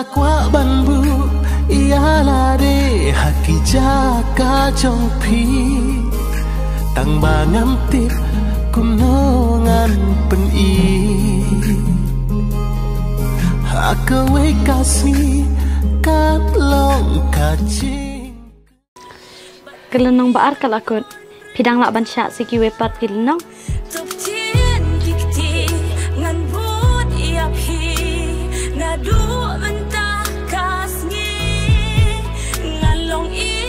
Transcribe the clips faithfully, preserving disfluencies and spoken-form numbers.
Kwah ban buh ïa lade ha ki jaka jong phi, tang ba ngam tip kumno ngan pyni. Ha kawei ka sngi kat long ka jing. Ka lynnong ba ar ka la kut. Phi dang lah ban shah sa kiwei pat ki lynnong. Tok chin dik ti ngan bud ïa phi, naduh mynta ka sngi. Ngan long i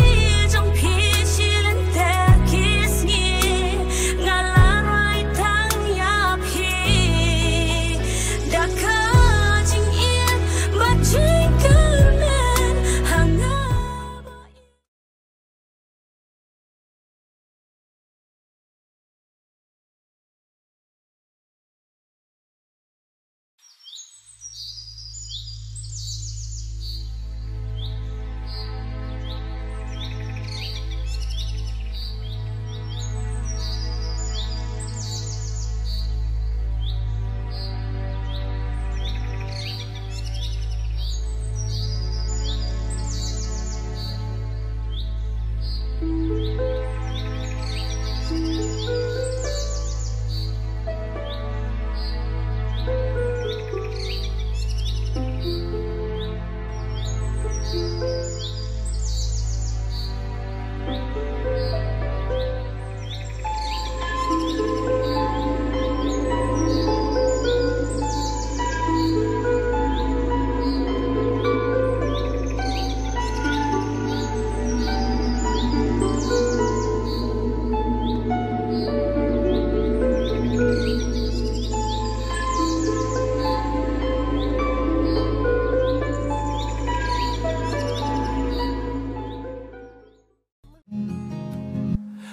jong phi shi lynter ki sngi, nga la rai tang ïa phi. Da ka jingim bad jingkyrmen ha nga.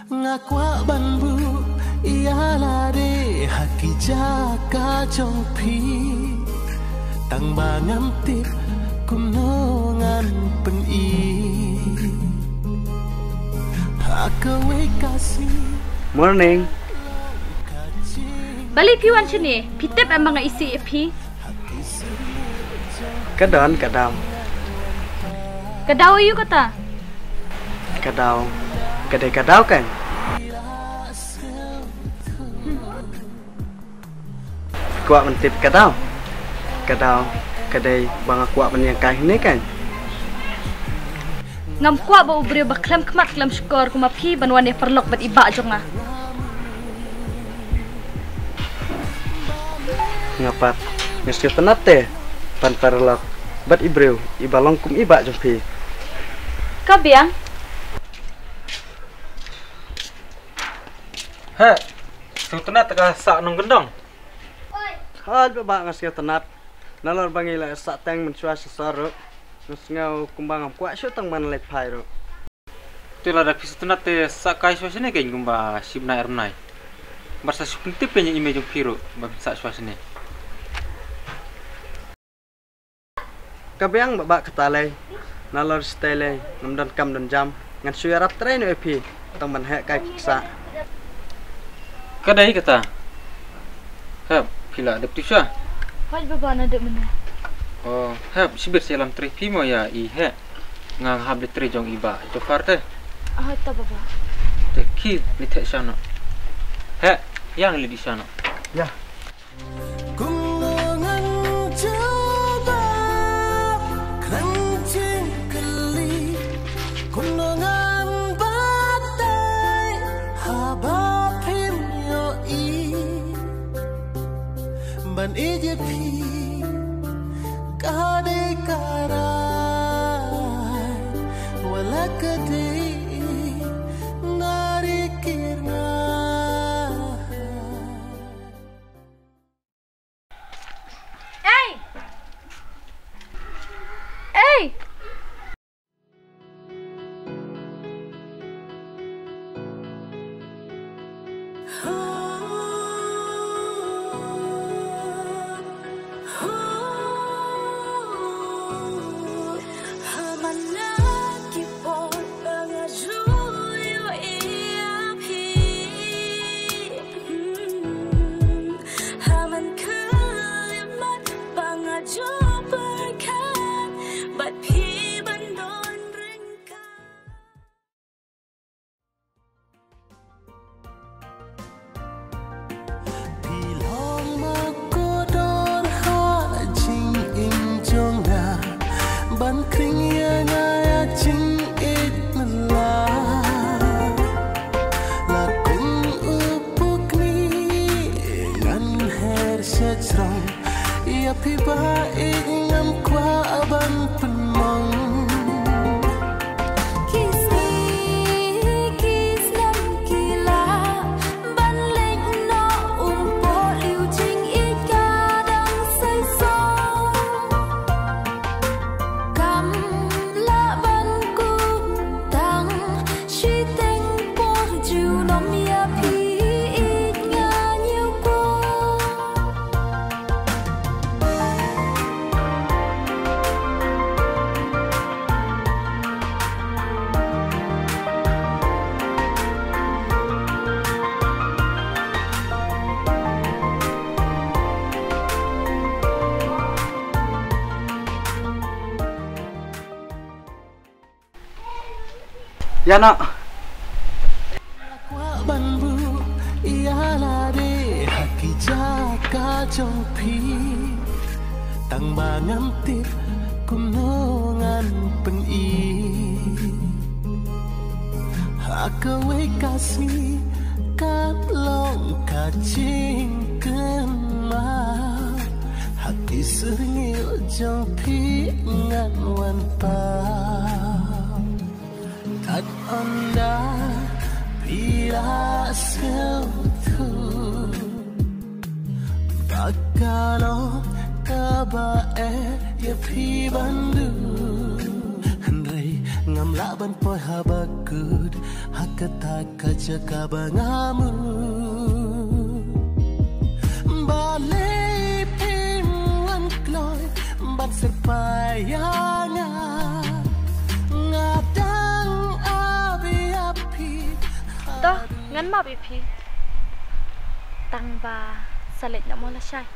Nga kwah ban buh ïa lade ha ki jaka jong phi, tang ba ngam tip kumno ngan pyni. Ha kawei ka sngi. Morning. Balei phi wan shane? Phi tip em ba nga isih ïa phi? Ka don, ka daw. Ka daw aïu kata? Ka daw. Ka dei ka daw kan? Kwah ban tip ka daw. Ka daw. Ka dei ba nga kwah ban ïeng kai hangne kan? Ngam kwah ba u briew ba khlem khmat khlem shkor kum ma phi ban wan ïa paralok bad i bah jong nga. Nga pat nga sngewtynnat te ban paralok bad i briew i ba long kum i bah jong phi. Ka biang. He, sngewtynnat te ka sah nongkyndong. Hooid bah, nga sngewtynnat. Nalor ba ngi la sah teng mynshuwa sha sor ruh, nga sngew kumba ngam kwah shuh tang ban leit phai ruh. Te lada phi sngewtynnat te sah kai shuwa shane kein kumba shi bnai ar bnai. Bad sa shu pyntip kein ïa i mei jong phi ruh ba phin sah shuwa shane. Ka biang bah, bah kata lei. Nalor shatei lei ngam don kam don jam, ngan shu ïarap trei noh ïa phi tang ban heh kai ki ksah. Ka dei kata. Hep, phi la dep tisa? Hooid bah, bah, nga dep mynne. Oh, hep, shibit sa ïalam trei phi mo ïa i heh. Nga hap leit trei jong i bah Jofar te. Hooid to bah, bah. Te khie leit heh sha noh. Heh, ïa ngi leit sha noh. Ïa. Kumno ngan jubab khlem jingkylli, kumno ngan batai haba phim ïohi. Ban ïeit ïa phi ka dei ka rai, wat la ka dei na ri kir nga. Ei! Ei! Ting ïa nga ïa jingïeit na la. La kum u pukni ngan her sha jrong. Ïa phi ba ïeit ngam kwah ban pynmong. Ki sngi ki snem ki la ban leit noh, um poi liu jingïeit ka dang sei song. Kam lah ban kum tang shiteng por junom ïa phi ïeit nga ñiew ko. Ïa na. Kwah ban buh ïa lade ha ki jaka jong phi. Tang ba ngam tip kumno ngan pyni. Ha kawei ka sngi ka long ka jingkynmaw. Ha ki syrngiew jong phi ngan wan pau. Kat ynda phi la sngewthuh ba ka long kaba eh ïa phi ban duh. Hynrei ngam lah ban poi haba kut ha kata ka jaka ba nga mut. Balei phim wan kloi ban syrpai ïa nga? Nga dang ap ïa phi. To, ngan map ïa phi. Tang ba sa leit noh mo lashai.